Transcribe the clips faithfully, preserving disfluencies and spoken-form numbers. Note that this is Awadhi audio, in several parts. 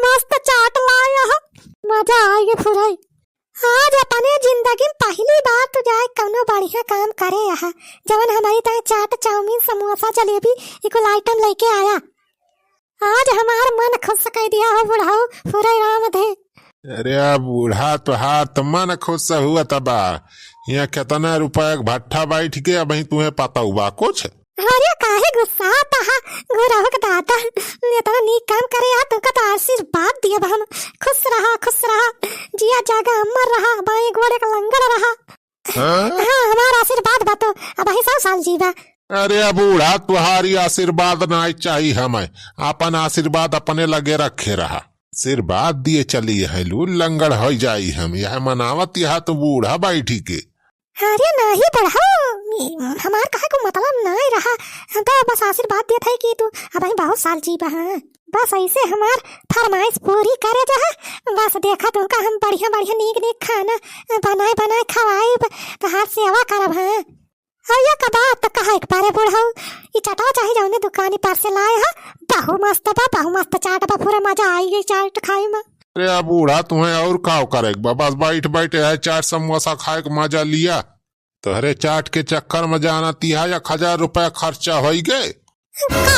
मस्त चाट लाया है, मजा आइगे फुरई। आज अपने जिंदगी में पहली बार तू जाए कौनो बढ़िया काम करे यहाँ, जवन हमरी ताईं चाट, चाउमीन, समोसा, जलेबी, ई कुल आइटम लेके आया। आज हमार मन खुश कर दिया हो बुढ़ऊ, फुरई राम धे। अरे बूढ़ा, तोहार तो मन खुश हुआ तबा। यहाँ कितना रुपया के भट्ठा बैठ के अबहीं तुम्हें पता हुआ कुछ? अरे काहे गुस्सात हा, गुरहुक दादा, इतना नीक काम करे आ, तुमका तो आशीर्वाद दियब हम। खुश रहा, खुश रहा, जिया जागा अमर रहा, बाएं गोड़ एक लंगड़ रहा। हाँ? हाँ, हमार आशीर्वाद बा तो, अबहीं सौ साल जीवा। अरे बूढ़ा, तुहारी आशीर्वाद नाई चाही हमें, अपन आशीर्वाद अपने लगे रखे रहा। आशीर्वाद दिए चली है लू, लंगड़ हो जाई हम, यह मनावत यहाँ तो बूढ़ा बैठी के। अरे नाही बुढ़ऊ, हमार कहे को मतलब नाही रहा, हम तो बस आशीर्वाद देत है कि तू अबहीं बहुत साल जीबा। हाँ, बस ऐसे हमार फरमाइश पूरी करे जा। बस देखा तुमका हम बढ़िया बढ़िया नीक नीक खाना बनाए बनाए खवाइब, तोहार सेवा करब। हाँ, और ये का बात तो कहा एक बारे बुढ़ऊ, ई चटवा चाहे जौने दुकानी पर से लाए हा, बहु मस्त बा, बहु मस्त चाट बा, पूरा मजा आई गई चाट खाए में। अरे बूढ़ा, तुम्हें और का करे के बा? बस बैठ बैठ है चाट समोसा खाए के मजा लिया। तोहरे चाट के चक्कर में जाना तिहा एक हजार रुपया खर्चा होई गए। का?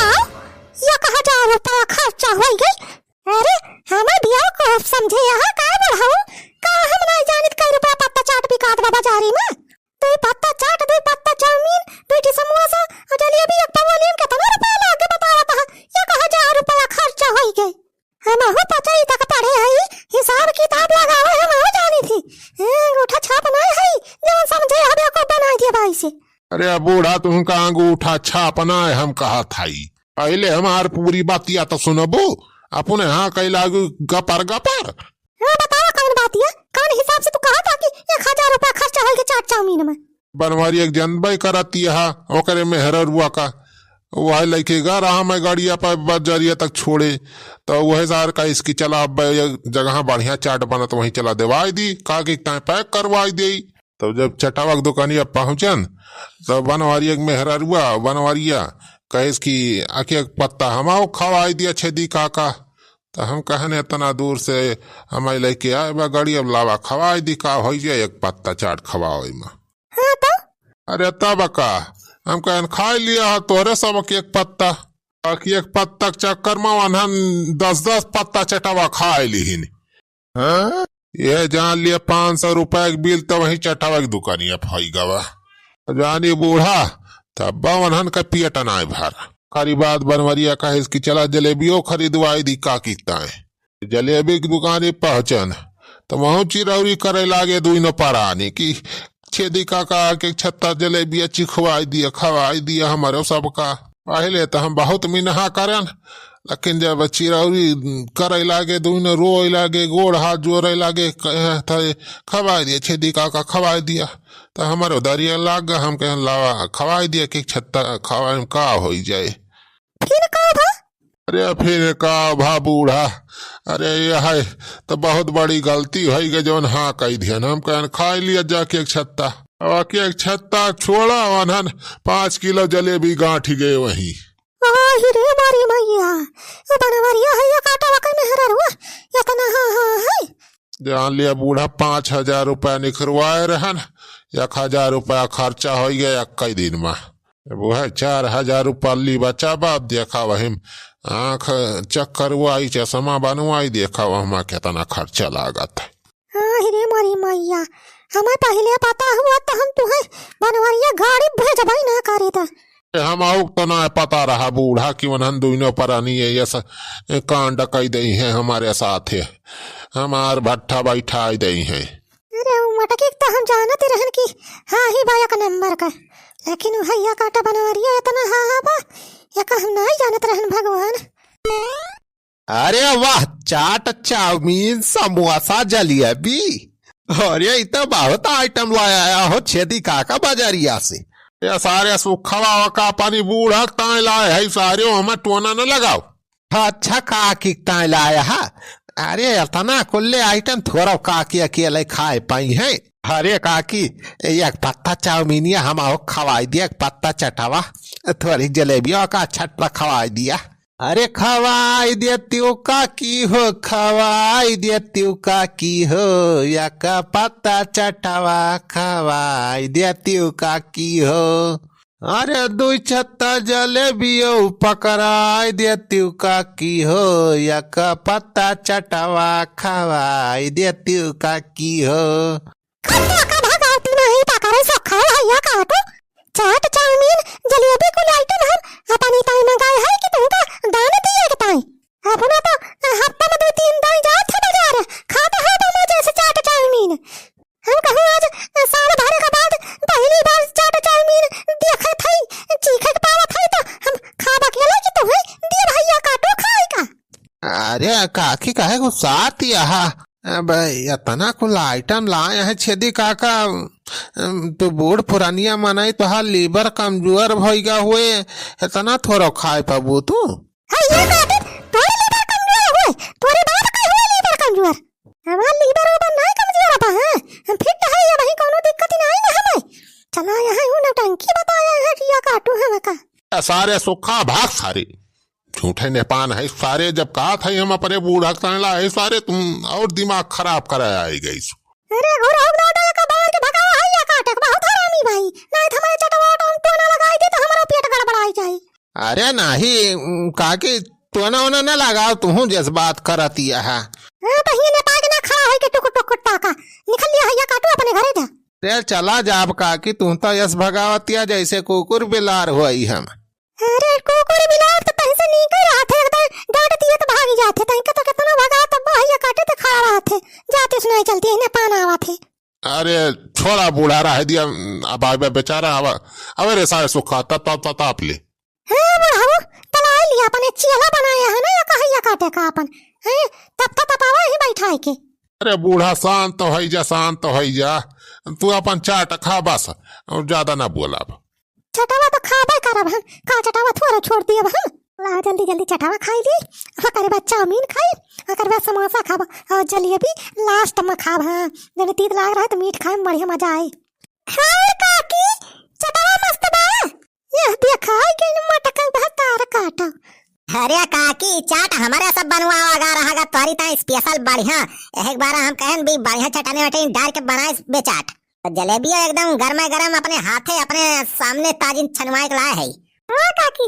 एक हजार रुपया खर्चा होई गए? अरे, हमें बेवकूफ समझे यहाँ का बुढ़ऊ? का हम नहीं जानित कई रुपया पत्ता चाट बिकात बा बाजारी में? दो पत्ता चाट, दो पत्ता चाउमीन, दो ठी समोसा और जलेबी एक पवा लेन कितना रुपया लागे बतावत है? एक हजार रुपया खर्चा होई गए। हमहू पचई तक पढ़े हई, हिसाब किताब लगावे हमहू जानी थी। ए, अंगूठा छाप नाई हई, जवन समझे हबे को बनाई दिए भाई से। अरे बूढ़ा, तुमका अंगूठा छाप नाई हम कहत हई। पहले हमार पूरी बतिया तो सुनबू, अपने हाँ कई लागू गपर गपर। हाँ, बतावा कौन बतिया, कौन हिसाब से तू कहा था कि एक हजार रुपया खर्चा होई के चाट चाउमीन में? बनवारी एक जनबे करती हा, ओकरे मेहररुआ का वह लइके गा रहा मैं गाड़िया पर बजरिया तक छोड़े, तो वह सार का इसकी चला अब ये जगह बढ़िया चाट बनत वहीं चला देवाई दी, का कि ताए पैक करवाई देई। तब जब चटावा के दुकानिया पहुँचन, तब बनवारी एक मेहररुआ बनवारिया कहे कि आके एक पत्ता हमाओ खवाई दिया छेदी काका। तो हम कहन इतना दूर से हमारे लेके आए बा गाड़ी, अब लावा खवाई दी, का होई जाए एक पत्ता चाट खवाओ इमा। हाँ तो? अरे तब का, हम कहन खाई लिया है तोरे सब के एक पत्ता, बाकी एक पत्ता के चक्कर में वनहन दस दस पत्ता चटावा खाए लिहिन। हाँ? ये जान लिया पाँच सौ रुपया के बिल तो वहीं चटावा के दुकानिया पर होई गवा। जानी बूढ़ा, तब वनहन का पेट नाय भर। खरी बात बनवरिया कहे कि चला जलेबियो खरीदवाई दी काकी ताए। जलेबी की दुकाने पहुँचन, तो वहूँ चिरौरी करे लागे दुइनो परानी कि छेदी काका आके छत्ता जलेबिया चिखवाई दिया, खवाई दिया हमरो सबका। पहले तो हम बहुत मिनहा करन, लेकिन जब चिरौरी करे लागे, दुइनो रोए लागे, गोड़ हाथ जोड़े लागे, कहे थे, "खवाई दिया छेदी काका, खवाई दिया।" तो हमरो दरिया लाग गा, हम कहन, "लावा, खवाई दिया कि छत्ता खवाई में का होई जाए।" फिर का भा? अरे फिर का भा बूढ़ा, अरे यह है तो बहुत बड़ी गलती होई गई जौन हाँ कही दिहन। हम कहन खाई लिया जाके एक छत्ता, अब आके एक छत्ता छोड़ा वनहन पाँच किलो जलेबी गांठी गए वहीं। आही रे मारी मैया, ओ बनवरिया है या काटा वकर मेहररुआ, इतना हाँ हाँ है। जान लिया बूढ़ा पाँच हजार रुपया निखरवाए रहन, एक हजार रुपया खर्चा होई गया एक्कै दिन में। अब वह चार हजार रुपया ली बचा बाप, देखा वही आँख चक्कर हुआई, चश्मा बनवाई, देखा वह में कितना खर्चा लागत है। हाँ रे मोरी मैया, हमें पहले पता हुआ तो हम तुहे बनवरिया गाड़ी भेजबई ना करी था। ए, हम आउक तो ना पता रहा बूढ़ा कि उन्हन दुइनो परानी ये, ये स-, कांड कई दई हैं हमारे साथ है, हमार भट्ठा बैठाई दई हैं। अरे, उ मटकी के तो हम जानत रहन कि हाँ ही बा एक नंबर का, लेकिन उ हैया काटा बनवरिया इतना हाँ हाँ बा, ये का हम नहीं जानत रहन भगवान। अरे वाह, चाट, चाउमीन, समोसा, जलेबी। अरे, ई तो बहुत आइटम लाया आया हो छेदी काका बाजारिया से। ये सारे सुखवा का पानी बूढ़ा ताए लाए है सारे, हमें टोना न लगाओ। अच्छा, काकी ताए लाया है? अरे, इतना कुल्ले आइटम थोड़ा काकी अकेले खाए पाई है। अरे काकी, एक पत्ता चाउमीनिया हम आओ खवाई दिया, एक पत्ता चटावा, थोड़ी जलेबिया का छटपा खवाई दिया। अरे खवाई देतिउ काकी हो, खवाई देतिउ काकी हो, या का पत्ता चटवा खवाई देतिउ काकी हो। अरे दुई छत्ता जलेबियो पकड़ाई देतिउ काकी हो, या का पत्ता चटवा खवाई देतिउ काकी हो। खत्ता का भगावती नहीं पकड़े सो खाओ हैया काटो। चाट, चाउमीन, जलेबी कुल आइटम हम अपनी ताई मंगाए है कि तुमका दान दिए के ताई। अपना तो हफ्ता में दो तीन दाई जात है बाजार, खात है तो मजे से चाट, चाउमीन। हम कहूँ आज साल भर के बाद पहली बार चाट, चाउमीन देखत है, चीखे के पावत है तो हम खाब अकेले कि तुम्हें दिए भैया काटो खाए का। अरे काकी काहे गुस्सात यहा? अब इतना कुल आइटम लाए हैं छेदी काका, तू बूढ़ पुरानिया मनई, तोहार लीवर कमजोर भइगा हुए, इतना थोड़ा खाए पाबू तू? अरे ये काकी, तोरे लीवर कमजोर हुए, तोरे बाप का हुए लीवर कमजोर। हमार लीवर ओवर नाहीं कमजोर बा, हाँ? हम फिट है, ये वहीं कौनो दिक्कत ही नाहीं ना हमें। चला यहाँ हूँ नौटंकी बताया है कि या काटू है का। ए सारे सुखा भाग सारे। झूठे नेपान है सारे, जब कहा था हम अपने बूढ़ा के ताने ला है सारे, तुम और दिमाग खराब कराया आई गई। अरे घोर हो ना डर का बाहर के भगावा है या काटे के बहुत हरामी भाई, नहीं तो हमारे चटवा टोन टोना लगाई दे तो हमारा पेट गड़बड़ाई जाए। अरे नहीं, उम, काकी टोना ओना ना लगाओ, तू जस बात करती है। हाँ, तो ये नेपाल के ना खड़ा है कि टुक टुक टाका, निकल लिया है या काटू अपने घरे जा। तेल चला जाब काकी, तू तो यस भगावतिया जैसे कुकुर बिलार हुई हम। अरे कुकुर बिलार तो तहीं से नीके रहत है, एकदम डांट दिए तो भागी जात है, तहीं के तो कितना भगा तब भैया काटे तो खड़ा रहत है, जाते सुनाई चलती है, नेपान आवत है। अरे छोड़ा बूढ़ा रह दिया, अब आवे बेचारा, अब, अब रे सारे सुखा, तप, तप, तप, ताप ले। हाँ बुढ़ाऊ, तलाई लिया अपने चेला बनाया है ना, या कहैया काटे का अपन, हैं? तब तो तपावा ही बैठाए के। अरे बूढ़ा शांत तो है जा, शांत तो है जा, तू अपन चाट खा बस, और ज्यादा ना बोला अब। चटावा तो खाबे करब हम, का चटावा थोड़ा छोड़ दिए हम। ला जल्दी जल्दी चटावा खाई ली, ओकर बाद चाउमीन खाई, ओकर बाद समोसा खाब और जलेबी लास्ट में खाब। हाँ, जब तीत लाग रहा है तो मीठ खाए में बढ़िया मजा आई। हाँ काकी, चटावा मस्त बा। यह देखा है कि मटका भतार काटो। अरे काकी, चाट हमारे सब बनवावा गा रहा गा, तोहरी ताई स्पेशल बढ़िया। एक बार हम कहन भी बढ़िया चटनी वटनी डाल के बनाए बे चाट। जलेबिया एकदम गरमे गरम अपने हाथे, अपने सामने ताजी छनवाए के लाए है। हाँ काकी,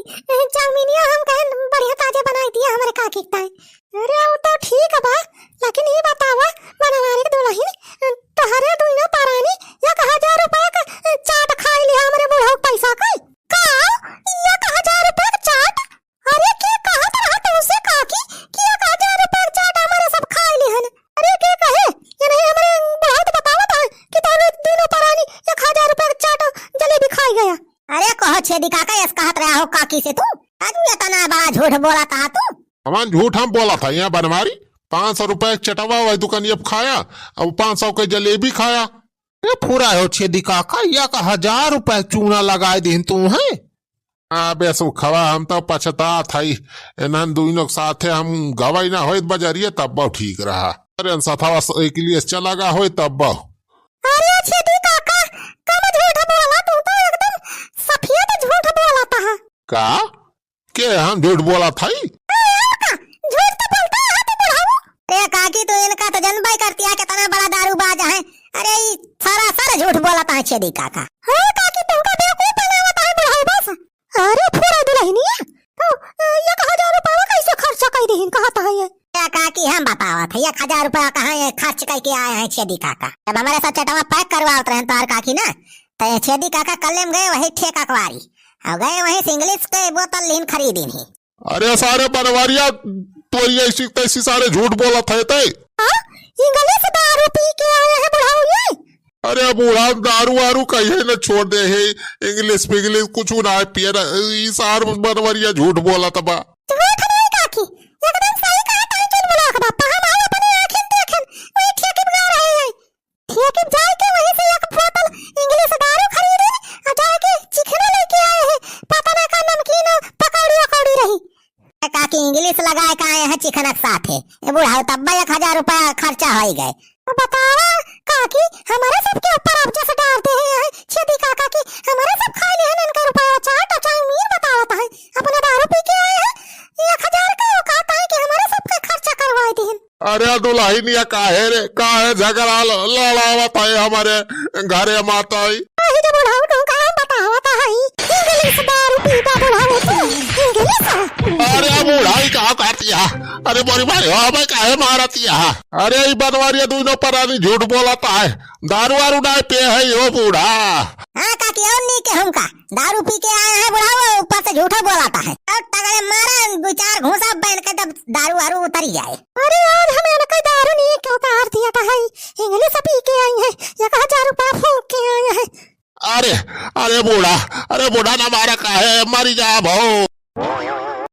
चाउमीनिया हम कहन बढ़िया ताजे बनाई दिया हमारे काकी के ताई। अरे वो तो ठीक बा, लेकिन ये बतावा बनवारी के दुल्हन, तोहरे दुइनो परानी एक हजार रुपया का चाट खाई लिया हमरे बुढ़ऊ के पैसा का। का? एक हजार रुपया का चाट? अरे के कहत रहा तुमसे काकी कि एक हजार रुपया का चाट हमारे सब खाई लिहन? अरे के कहे? ये नहीं हमरे बुढ़ऊ तो बतावत है कि तोहरे दुइनो परानी एक हजार रुपया का चाट जलेबी खाई गया। अरे कहो छेदी काका, यस कहत रहा हो काकी से तू? आज ये तना बड़ा झूठ बोला था तू। हमान झूठ हम बोला था, यहाँ बनवारी पाँच सौ रुपया के चटवा वही दुकानिया पे खाया, अब पाँच सौ के जलेबी खाया। ए फुरा हो छेदी काका, एक हजार रुपया चूना लगाए दिन तू है। हाँ बे सुखवा, हम तो पछतात हई, इन्हन दुइनों के साथे हम गवाई ना होइत बजरिए तब बहु ठीक रहा। अरे अनसथवा साइकिलिए से चला गा होइत तब बहु। अरे छेदी काका, कम झूठ बोला, तू तो एकदम सफेद झूठ बोला था। का? के हम झूठ बोला था? हाँ, और का? झूठ तो बोलता है तू बुढ़ाऊ। ए काकी, तू इनका तो जनबे करती है कितना बड़ा दारूबाज है। अरे ई सरासर झूठ बोला था छेदी काका। हाँ काकी, तुमका बेवकूफ बनावत है बुढ़ाऊ बस। अरे फुरा दुल्हनिया, तो, अ, एक हजार रुपया कैसे खर्च कर दीहिन, कहत है ये? ए काकी, हम बतावत है, एक हजार रुपया कहाँ ये खर्च करके आए हैं छेदी काका। जब हमारे साथ चटवा पैक करवावत रहे तोहर काकी ना, तो ये छेदी काका कल्ले में गए वही ठेका कवारी, और गए वहीं से इंग्लिश के बोतल लीन खरीदिन ही। अरे सारे बनवारिया, तोरी ऐसी तैसी सारे झूठ बोलत है तै। हाँ? इंग्लिश दारू पी के आए हैं बुढ़ऊ ये? अरे बूढ़ा दारू वारू कहिए न छोड़ दे है, इंग्लिश पिंग्लिश कुछ ना पिए ना, ई सार बनवारिया झूठ बोलत बा। झूठ नहीं काकी, एकदम सही कहा ताई चुलबुला के बापा, हम आए अपने आँखें देखें, वही ठेके पे गा रहे हैं। ठेके जाए के वहीं से एक बोतल इंग्लिश दारू खरीदे, और जाए के चिकना लेके आए हैं, पता ना का नमकीन और पकौड़ी वकौड़ी रही। ए काकी, इंग्लिश लगाए का आए हैं चिकनक साथे। ए बुढ़ऊ, तब्बा एक हजार रुपया खर्चा होई गए। तो बतावा काकी, हमारे सबके ऊपर अब जैसे डार दे हैं छेदी काका की, हमारे सब खाए ले हैं इनका रुपया चाट और चाउमीन बतावत है। अपने दारू पी के आए हैं, एक अरे दुलहिनिया, काहे रे, काहे झगड़ा ल-, लड़ावत है हमरे घरे मातई? अही रे बुढ़ऊ, तू का बतावत है? English दारू पीबा बुढ़ऊ तू, English। अरे बुढ़ऊ, ई का करतिया? अरे मोरी माई हो, हमें काहे मारतिया? अरे ई बनवारिया दुइनो परानी झूठ बोलत है, दारू वारू नाहीं पिए है यो बूढ़ा। हाँ काकी, और नहीं के हमका, दारू पी के आया है बुढ़ऊ, ऊपर से झूठो बोलत है। और तगड़े मारा दो चार घूंसा बहन के, तब दारू वारू उतरी जाए। अरे आज हम इनका दारू नहीं क्यों उतार दिया था, है English पी के आई है, एक हजार रुपया फूंक के आए हैं। अरे, अरे बूढ़ा, अरे बूढ़ा ना मारा काहे, मरी जा भो।